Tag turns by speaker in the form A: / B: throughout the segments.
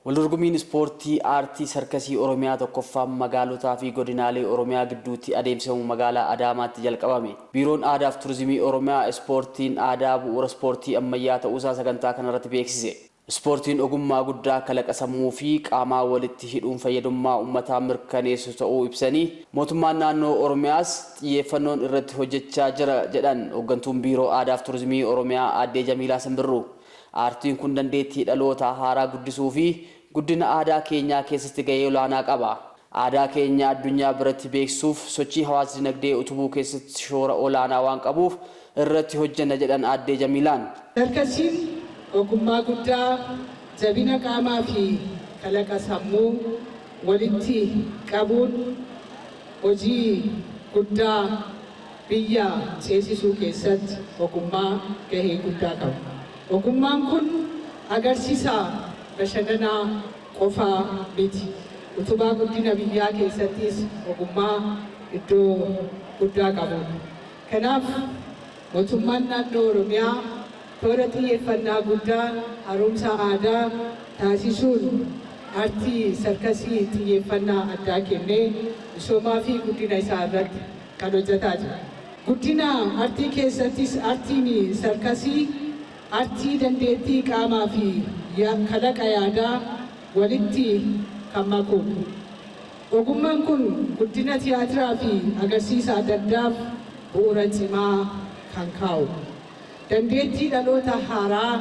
A: Waldorgommiin ispoortii aartii sarkasii Oromiyaa 1ffaan magaalotaa fi godinaalee Oromiyaa gidduutti adeemsifamu magaalaa Adaamaatti jalqabame. Biiroon Aadaa fi Turizimii Oromiyaa ispoortiin aadaa bu'uura ispoortii ammayyaa ta'uusaa sagantaa kanarratti beeksise. Ispoortiin ogummaa guddaa kalaqa sammuu fi qaamaa walitti hidhuun fayyadummaa ummataa mirkaneessu ta'uu ibsanii, mootummaan naannoo Oromiyaas xiyyeeffannoon irratti hojjechaa jira jedhan Hoggantuun Biiroo Aadaa fi Turizimii Oromiyaa Aaddee Jamiilaa Simbirruu. Aartiin kun dandeettii dhalootaa haaraa guddisuu fi guddina aadaa keenyaa keessatti gahee olaanaa qaba. Aadaa keenya addunyaa biratti beeksisuuf sochii hawaas-dinagdee utubuu keessatti shoora olaanaa waan qabuuf irratti hojjenna jedhan Aaddee Jamiilaan.
B: Sarkasiin ogummaa guddaa jabina qaamaa fi kalaqa sammuu walitti qabuun hojii guddaa biyya ceesisuu keessatti ogummaa gahee guddaa qabu. Ogummaan kun agarsiisa bashannanaa qofa miti. Utubaa guddina biyyaa keessattis ogummaa iddoo guddaa qabuudha. Kanaaf mootummaan naannoo Oromiyaa toora xiyyeeffannaa guddaa haaromsa aadaa taasisuun aartii sarkasii xiyyeeffannaa addaa kennee misoomaa fi guddina isaa irratti kan hojjetaa jira. Guddina aartii keessattis aartiin sarkasii aartii dandeettii qaamaa fi kalaqa yaadaa walitti kan makuudha. Ogummaan kun guddina tiyaatiraa fi agarsiisa adda addaaf bu'uura cimaa kan kaa'udha. Dandeettii dhaloota haaraa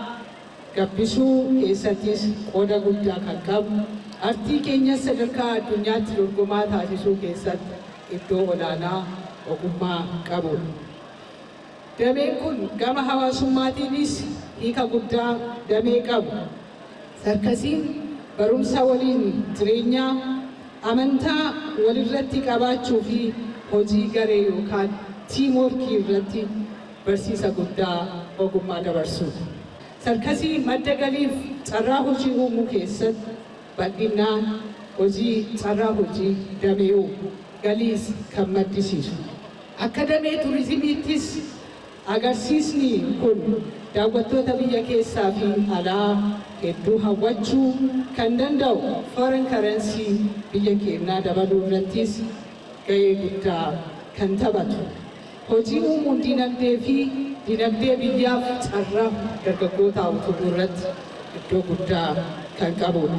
B: gabbisuu keessattis qooda guddaa kan qabu, aartii keenyas sadarkaa addunyaatti dorgomaa taasisuu keessatti iddoo olaanaa ogummaa qabudha. Dameen kun gama hawaasummaatiinis hiika guddaa damee qabu. Sarkasiin barumsa waliin jireenyaa, amantaa walirratti qabaachuu fi hojii garee yookaan teamworkii irratti barsiisa guddaa ogummaa dabarsuudha. Sarkasii madda galiif carraa hojii uumuu keessatti bal'inaan hojii carraa hojii damee uumu, galiis kan maddisiisu. Akka damee turizimiittis agarsiisni kun daawwattoota biyya keessaa fi alaa hedduu hawwachuu kan danda'u, foreign currency biyya keenyaa dabaluu irrattis gahee guddaa kan taphatu. Hojii uumuun dinagdee fi dinagdee biyyaaf carraa dargaggootaa utubuu irratti iddoo guddaa kan qabudha.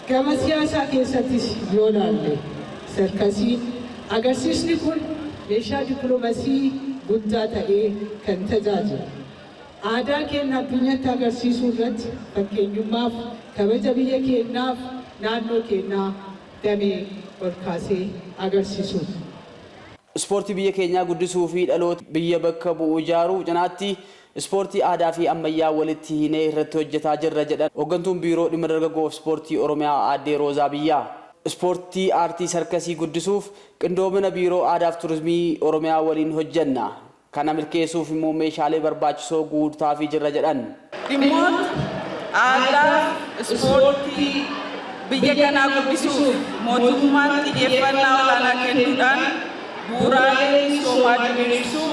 B: Gama siyaasaa keessattis yoo ilaalle, sarkasiin agarsiisni kun meeshaa dippiloomasii guddaa ta'ee kan tajaajilu. Aadaa keenya addunyaatti agarsiisuu irratti fakkeenyummaaf kabaja biyya keenyaaf naannoo keenyaa damee ol kaasee agarsiisudha.
A: Ispoortii biyya keenyaa guddisuu fi dhaloota biyya bakka bu'u ijaaruu cinaatti ispoortii aadaa fi ammayyaa walitti hiinee irratti hojjetaa jirra jedhan hooggantuun Biiroo Dhimma Dargaggoo fi Ispoortii Oromiyaa Aaddee Roozaa Biyyaa. Ispoortii aartii sarkasii guddisuuf qindoomina Biiroo Aadaa fi Turizimii Oromiyaa waliin hojjenna. Kana milkeessuuf immoo meeshaalee barbaachisoo guutaafii jirra jedhan.
C: Dhimmoota aadaa fi ispoortii biyya kanaa guddisuuf mootummaan xiyyeeffannaa olaanaa kennuudhaan bu'uuraalee misoomaa diriirsuu,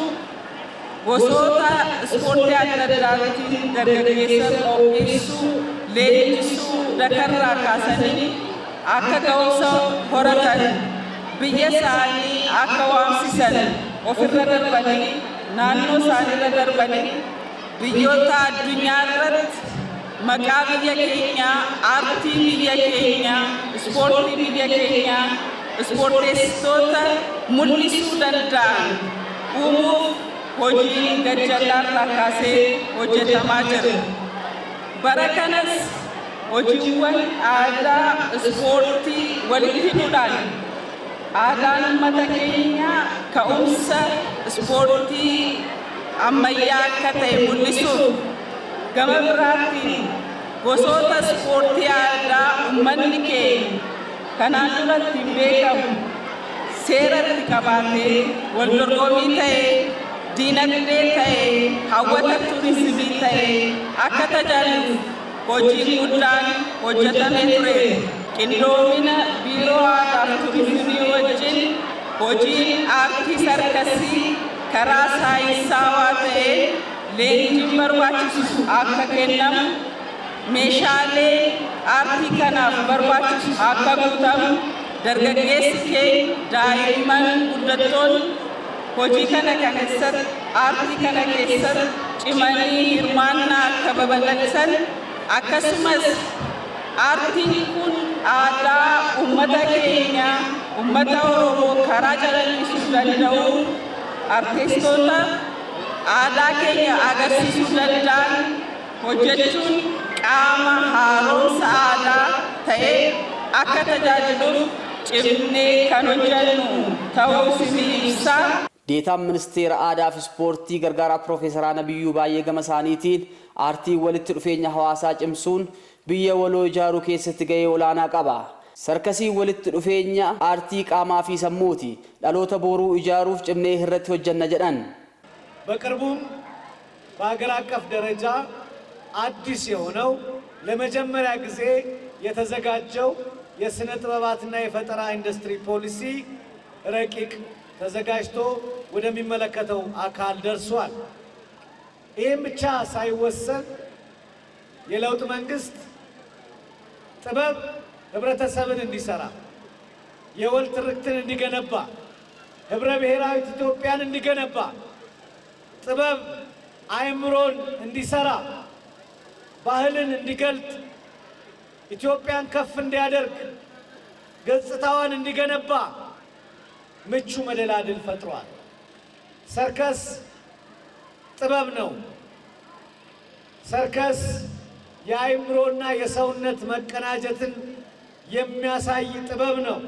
C: gosoota ispoortii adda addaatiin dargaggeessa qopheessuu, leenjisuu, dakarraa kaasanii akka ga'umsa horatan, biyya isaanii akka waamsisan, ofirra darbanii, naannoo isaaniirra darbanii biyyoota addunyaa irratti maqaa biyya keenyaa, aartii biyya keenyaa, ispoortii biyya keenyaa, ispoorteessitoota mul'isuu danda'an uumuuf hojiin gajjallaarraa kaasee hojjetamaa jira. Bara kanas hojiiwwan aadaa ispoortii walitti hidhuudhaan aadaan uummata keenyaa ka'umsa ispoortii ammayyaa akka ta'e mul'isuuf, gama biraatiin gosoota ispoortii aadaa uummanni keenya kanaan dura ittiin beekamu seeratti qabaatee waldorgommii ta'ee, diinagdee ta'ee, hawwata turizimii ta'ee akka tajaajiluuf hojiin guddaan hojjetamee ture. Qindoomina Biiroo Aadaa fi Turizimii wajjin hojiin aartii sarkasii karaa saayinsaawaa ta'een leenjiin barbaachisu akka kennamu Meeshaalee aartii kanaaf barbaachisu akka guutamu, dargaggeessi keenya, daa'imman, guddattoonni hojii kana keessatti, aartii kana keessatti cimanii hirmaannaa akka babal'isan, akkasumas aartiin kun aadaa uummata keenya, uummata Oromoo karaa calaqqisuu danda'u, artistoota aadaa keenya agarsiisuu danda'an hojjechuun qaama haaromsa aadaa ta'ee akka tajaajiluuf cimnee kan hojjennu ta'uu isinii ibsa.
A: Deetaan Ministeera Aadaa fi Ispoortii gargaaraa Piroofeesaraa Nabiyyuu Baay'ee gama isaaniitiin aartiin walitti dhufeenya hawaasaa cimsuun biyya waloo ijaaruu keessatti gahee olaanaa qaba. Sarkasiin walitti dhufeenya aartii qaamaa fi sammuuti. Dhaloota boruu ijaaruuf cimnee irratti hojjenna jedhan.
D: በቅርቡም በሀገር አቀፍ ደረጃ አዲስ የሆነው፣ ለመጀመሪያ ጊዜ የተዘጋጀው የስነ ጥበባትና የፈጠራ ኢንዱስትሪ ፖሊሲ ረቂቅ ተዘጋጅቶ ወደሚመለከተው አካል ደርሷል። ይህም ብቻ ሳይወሰን የለውጥ መንግስት ጥበብ ህብረተሰብን እንዲሰራ፣ የወል ትርክትን እንዲገነባ፣ ህብረ ብሔራዊት ኢትዮጵያን እንዲገነባ፣ ጥበብ አእምሮን እንዲሰራ፣ ባህልን እንዲገልጥ፣ ኢትዮጵያን ከፍ እንዲያደርግ፣ ገጽታዋን እንዲገነባ ምቹ መደላድል ፈጥሯል። ሰርከስ ጥበብ ነው። ሰርከስ የአእምሮና የሰውነት መቀናጀትን የሚያሳይ ጥበብ ነው።